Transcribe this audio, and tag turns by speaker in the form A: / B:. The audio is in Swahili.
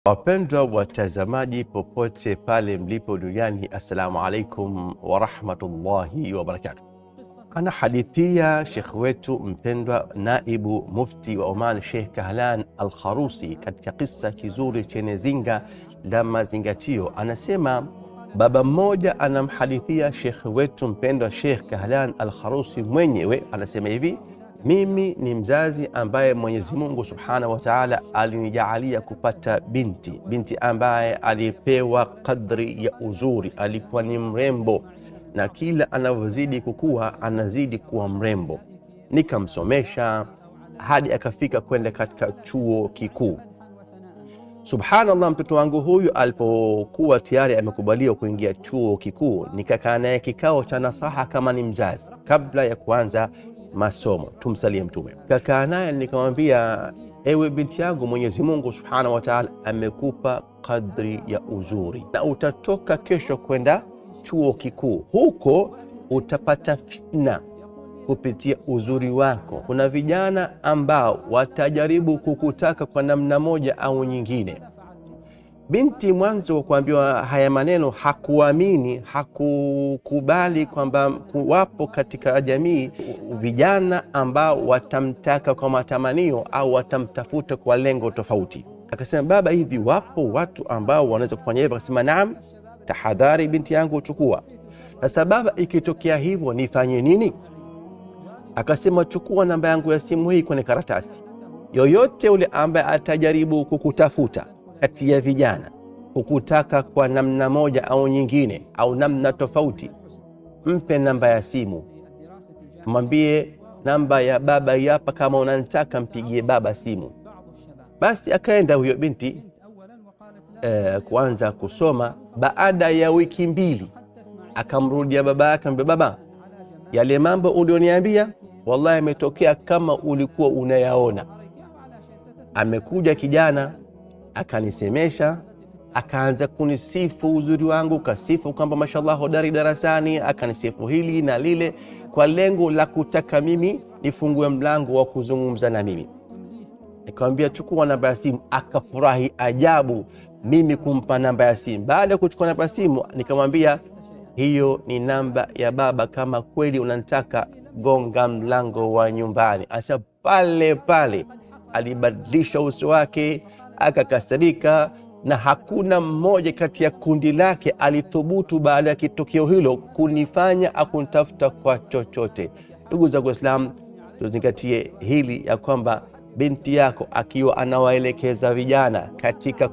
A: Wapendwa watazamaji popote pale mlipo duniani, assalamu alaikum warahmatullahi wabarakatuh. Anahadithia shekh wetu mpendwa naibu mufti wa Oman Sheikh Kahlan Al-Kharusi katika kisa kizuri chenye zinga la mazingatio. Anasema baba mmoja anamhadithia shekh wetu mpendwa Sheikh Kahlan Al-Kharusi mwenyewe, anasema hivi: mimi ni mzazi ambaye Mwenyezi Mungu Subhanahu wa Ta'ala alinijaalia kupata binti ambaye alipewa kadri ya uzuri, alikuwa ni mrembo na kila anavyozidi kukua anazidi kuwa mrembo. Nikamsomesha hadi akafika kwenda katika chuo kikuu. Subhanallah, mtoto wangu huyu alipokuwa tayari amekubaliwa kuingia chuo kikuu, nikakaa naye kikao cha nasaha kama ni mzazi, kabla ya kuanza masomo. Tumsalie Mtume. Kakaa naye nikamwambia, ewe binti yangu, Mwenyezi Mungu Subhanahu wa Ta'ala amekupa kadri ya uzuri na utatoka kesho kwenda chuo kikuu, huko utapata fitna kupitia uzuri wako. Kuna vijana ambao watajaribu kukutaka kwa namna moja au nyingine. Binti mwanzo wa kuambiwa haya maneno hakuamini, hakukubali kwamba wapo katika jamii vijana ambao watamtaka kwa matamanio au watamtafuta kwa lengo tofauti. Akasema, baba, hivi wapo watu ambao wanaweza kufanya hivyo? Akasema, naam, tahadhari binti yangu, chukua. Sasa baba, ikitokea hivyo nifanye nini? Akasema, chukua namba yangu ya simu hii kwenye karatasi. Yoyote yule ambaye atajaribu kukutafuta kati ya vijana, kukutaka kwa namna moja au nyingine au namna tofauti, mpe namba ya simu, mwambie namba ya baba hapa, kama unanitaka mpigie baba simu. Basi akaenda huyo binti kuanza kusoma. Baada ya wiki mbili akamrudia baba yake, amwambia, baba, yale mambo ulioniambia wallahi yametokea kama ulikuwa unayaona. Amekuja kijana akanisemesha, akaanza kunisifu uzuri wangu, kasifu kwamba mashallah hodari darasani, akanisifu hili na lile, kwa lengo la kutaka mimi nifungue mlango wa kuzungumza na mimi. Nikamwambia chukua namba ya simu, akafurahi ajabu mimi kumpa namba ya simu. Baada ya kuchukua namba ya simu, nikamwambia hiyo ni namba ya baba, kama kweli unanitaka gonga mlango wa nyumbani. Asa pale pale alibadilisha uso wake, akakasirika, na hakuna mmoja kati ya kundi lake alithubutu baada ya kitokeo hilo kunifanya akunitafuta kwa chochote. Ndugu zangu Waislamu, tuzingatie hili ya kwamba binti yako akiwa anawaelekeza vijana katika